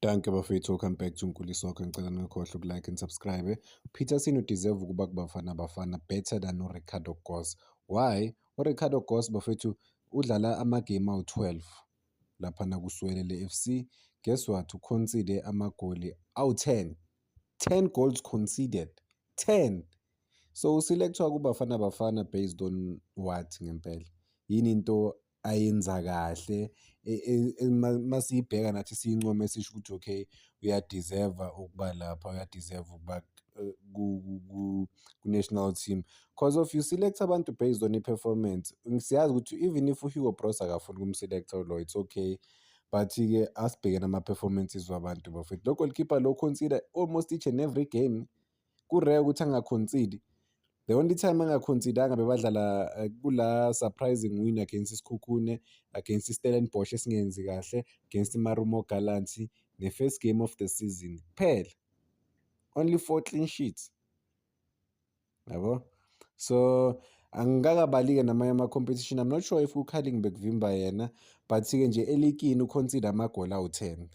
Dankie bafethu, welcome back to Nkuli Soccer. Ngicela ningakhohlwa uku-like and subscribe. Peterson udeserve ukuba kuBafana Bafana better than uRicardo Goss. Why? URicardo Goss, bafethu, udlala amagame awu-12 laphana kuSiwelele FC. Guess what? Uconcede amagoli awu-10. 10 goals conceded. 10. So uselectwa kuBafana Bafana based on what ngempela? Yini into ayenza kahle masiyibheka nathi siyincome, sisho ukuthi okay, uyadeserve ukuba lapha, uyadeserve ukuba ku-national team? Cause of you select abantu based on i-performance. Siyazi ukuthi even if uHugo Broos akafuni ukumselect-a lo, it's okay, but-ke asibheke nama-performances wabantu, bafethu. Lo goalkeeper lo concede almost each and every game. Ku-rare ukuthi angaconcede. The only time angaconcedanga, bebadlala kula surprising win against iSekhukhune, against iStellenbosch esingenzi kahle, against iMarumo Gallants, ne-first game of the season kuphela. Only four clean sheets, yabo. So angikakabali-ke namanye ama-competition. I'm not sure if uCarling bekuvimba yena, but-ke nje elikini uconcede amagoli awu-10,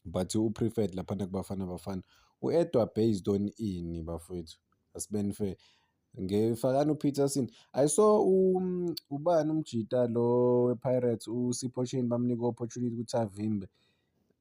but u-preferred laphana kuBafana Bafana. U-Edwa based on ini, bafowethu? Asibeni fair, ngefakani uPeterson. I saw ubani, umjita lo we-Pirates, uSipho Chaine, bamnika opportunity ukuthi avimbe.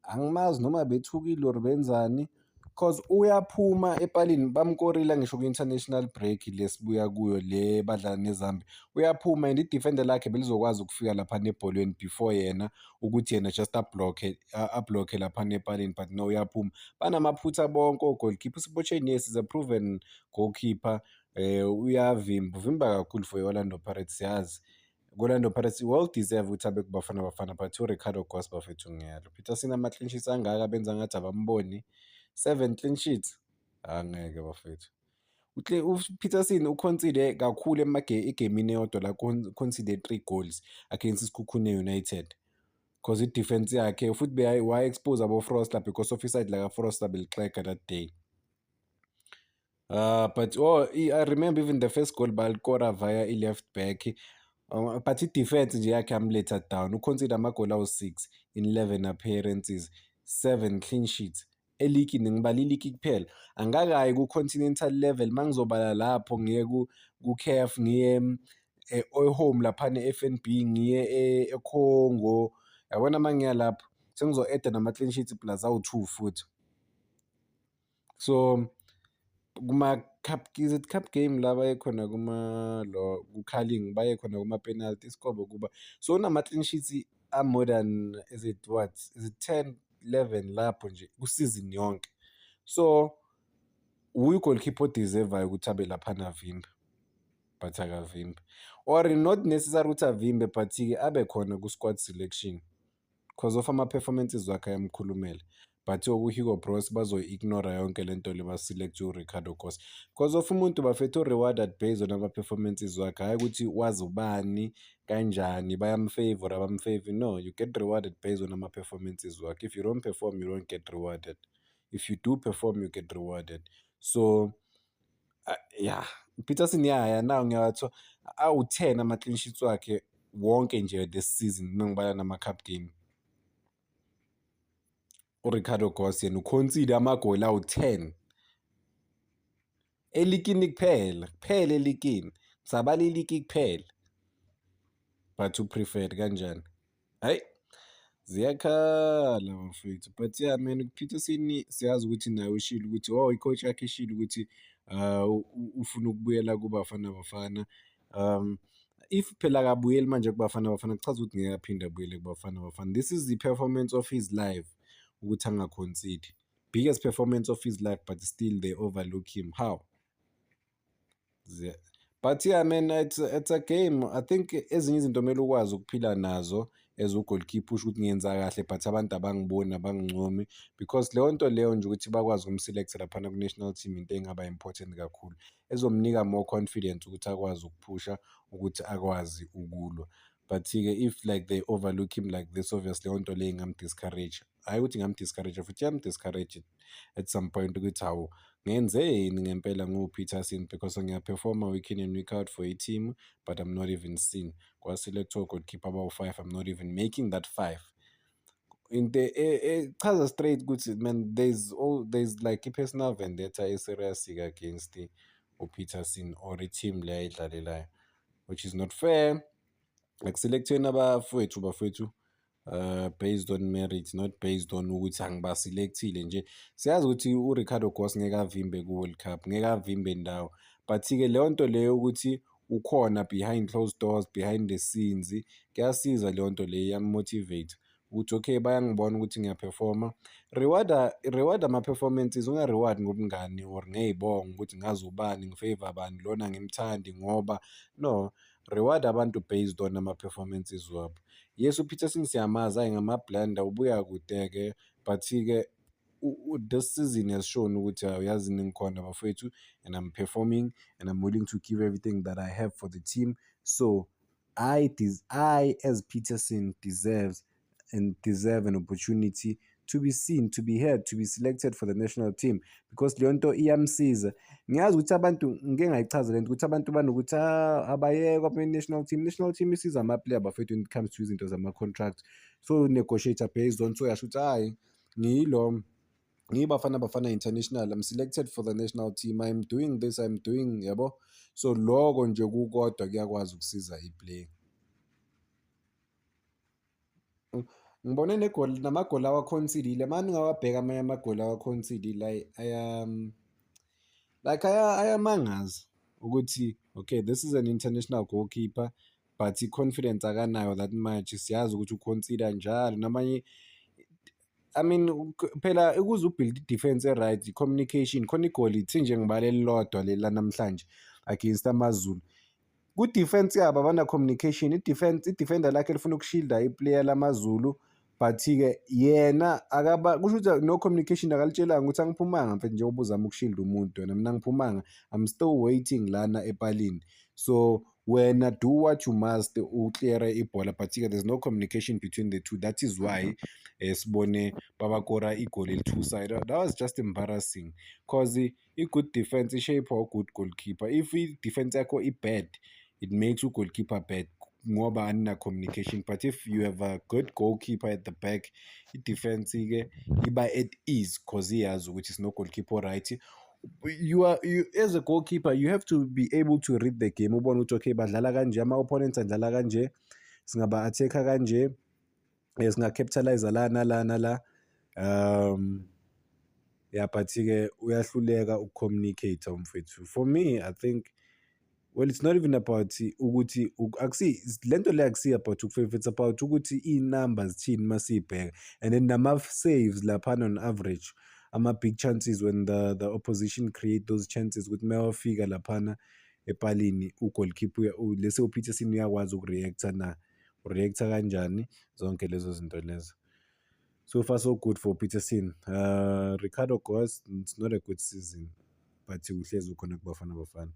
Angimazi noma bethukile or benzani, cause uyaphuma epalini. Bamkorile ngisho ku-international break lesibuya kuyo le, badlala neZambia, uyaphuma and i-defender lakhe belizokwazi ukufika laphana ebholweni before yena, ukuthi yena just ablocke, ablocke laphana epalini, but no, uyaphuma. Banamaphutha bonke o-goalkeeper. USipho Chaine, yes, is a proven goalkeeper, uyavimba, uvimba kakhulu for i-Orlando Pirates, siyazi. Ku-Orlando Pirates, well deserve ukuthi abe kuBafana Bafana, but uRicardo Goss, bafethu, ngiyalo. Peterson ama-clean sheets angaka, benza ngathi abamboni. Seven clean sheets, angeke bafethu. UPeterson uconcede kakhulu egemini eyodwa la, concede three goals against iSekhukhune United, cause i-defense yakhe futhi wa-expose abo-Frosler because of iside laka-Frosler belixega that day. But oh, I remember even the first goal balikora via i-left back, but i-defense nje yakhe yamletha down. Uconcede amagoli awu-6 in 11 appearances, seven clean sheets eligini. Ngibala iligi kuphela, angakayi ku-continental level. Mangizobala lapho, ngiye ku-CAF, ngiye e-home laphana e-FNB, ngiye eCongo, yabona. Mangiya lapho sengizo-add-a nama-clean sheets plus awu-2 futhi. So kuma-cup, is it cup game la baye khona, kuma lo ku-Carling baye khona kuma-penalty isikobo kuba. So unama-clean sheets a-more than, is it what, is it 10, 11 lapho nje ku-season yonke. So uyi goalkeeper odeservayo ukuthi abe laphana avimbe, but akavimbi, or not necessary ukuthi avimbe, but-ke abe khona ku-squad selection because of ama-performances wakhe ayamkhulumela. But uHugo Broos bazoyi-ignore yonke lento le, ba-select uRicardo Goss because of umuntu, bafethu, u-rewarded based on ama-performances wakhe, hhayi ukuthi wazi ubani kanjani, bayamfavor, abamfavor. No, you get rewarded based on ama-performances wakhe. If you don't perform, you don't get rewarded. If you do perform, you get rewarded. So yeah, Peterson, yeah, now ngiyatho awu-10 ama-clean sheets wakhe wonke nje this season, mengibala nama-cup game. URicardo Goss yena uconcede amagoli awu-10 elikini kuphela, kuphela elikini, sabala iligi kuphela, but u-preferred kanjani? Hhayi, ziyakhala bafethu. But yeah man, Peterson, siyazi ukuthi naye ushilo ukuthi, oh, i-coach yakhe ishilo ukuthi ufuna ukubuyela kuBafana Bafana. If phela akabuyeli manje kuBafana Bafana, kuchaza ukuthi ngeke aphinde abuyele kuBafana Bafana. This is the performance of his life ukuthi angaconcede. Biggest performance of his life, but still they overlook him. How? But yeah man, it's a game. I think ezinye izinto kumele ukwazi ukuphila nazo as u-goalkeeper, usho ukuthi ngiyenza kahle but abantu abangiboni, abangincomi, because leyo nto leyo nje ukuthi bakwazi ukumselect laphana ku-national team, into engaba important kakhulu ezomnika more confidence ukuthi akwazi ukuphusha, ukuthi akwazi ukulwa. But-ke if like they overlook him like this, obviously leyo nto leyo ingam-discourage, hhayi ukuthi ingam-discourage futhi, iyam-discourage at some point ukuthi hawu, ngenzeni ngempela ngiwu-Peterson, because ngiyaperforma week in and week out for i-team, but I'm not even seen. Kwa-select o-goalkeeper abawu-five, I'm not even making that five. Into echaza straight ukuthi, man, there's like i-personal vendetta e-serious-ke against uPeterson or i-team le ayidlalelayo, which is not fair. Eku-select-weni abafowethu, bafowethu, based on merit, not based on ukuthi angiba-select-ile nje. Siyazi ukuthi uRicardo Goss ngeke avimbe ku-World Cup, ngeke avimbe ndawo, but-ke leyo nto leyo ukuthi ukhona behind closed doors, behind the scenes, kuyasiza leyo nto leyo, iyam-motivate ukuthi okay, bayangibona ukuthi ngiya-perform-a. Reward-a, reward ama-performances, unga-reward ngobungani or ngey'bongo ukuthi ngazi ubani, ngi-favour bani, lona angimthandi ngoba, no, reward abantu based on ama-performances wabo. Yes, uPeterson siyamazi, hhayi ngama-blunder, ubuya kude-ke, but-ke this season has shown ukuthi uyazini, ngikhona bafowethu and I'm performing and I'm willing to give everything that I have for the team. So I as Peterson deserves and deserve an opportunity to be seen, to be heard, to be selected for the national team, because leyo nto iyamsiza. Ngiyazi ukuthi abantu, ngike ngayichaza lento ukuthi abantu banokuthi abayekwa kwi-national team. National team isiza ama-player, bafethu, when it comes to izinto zama-contract. So negotiate based on, so uyasho ukuthi hhayi, ngiyilo, ngiyiBafana Bafana International, I'm selected for the national team, I'm doing this, I'm doing, yabo. So loko nje kukodwa kuyakwazi ukusiza i-player. Ngibone negoli namagoli awa-concede-ile, mane ungawabheka amanye amagoli awa-concede-ile aya like ayamangaza ukuthi okay, this is an international goalkeeper, but i-confidence akanayo that much. Siyazi ukuthi u-concede njalo namanye. I mean, phela ukuze u-build i-defense e-right, i-communication khona. Igoli ithi nje ngibale elilodwa leli lanamhlanje against AmaZulu. Ku-defense yabo abana-communication, i-defense, i-defender lakhe lifuna uku-shield-a i-player lamaZulu, but-ke yena akaba kusho ukuthi no communication, akalitshelanga ukuthi angiphumanga mfethu, njengoba uzama uku-shield-a umuntu wena, mina angiphumanga, I'm still waiting lana epalini. So wena do what you must, u-clear-e ibhola, but-ke there's no communication between the two. That is why sibone babakora igoli eli-two-side. That was just embarrassing, 'cause i-good defense i-shape u-good goalkeeper. If i-defense yakho i-bad, it makes u-goalkeeper bad ngoba anina-communication, but if you have a good goalkeeper at the back, i-defense-ke iba at ease 'cause iyazi ukuthi sino-goalkeeper o-right. You, as a goalkeeper, you have to be able to read the game, ubone ukuthi okay, badlala kanje, ama-opponents adlala kanje, singaba-attack-a kanje, singa-capitalize la nala nala. Yeah, but-ke uyahluleka uku-communicate umfethu. For me, I think, well, it's not even about ukuthi akusi lento le, akusiyo about uku-favour, it's about ukuthi iy'namba zithini masiy'bheka and then nama-saves laphana on average, ama-big chances, when the opposition create those chances, ukuthi mawafika laphana epalini u-goalkeeper lese uPeterson uyakwazi uku-react-a na, u-react-a kanjani, zonke lezo zinto lezo. So far so good for Peterson. Ricardo Goss, it's not a good season, but uhlezi ukhona kuBafana Bafana.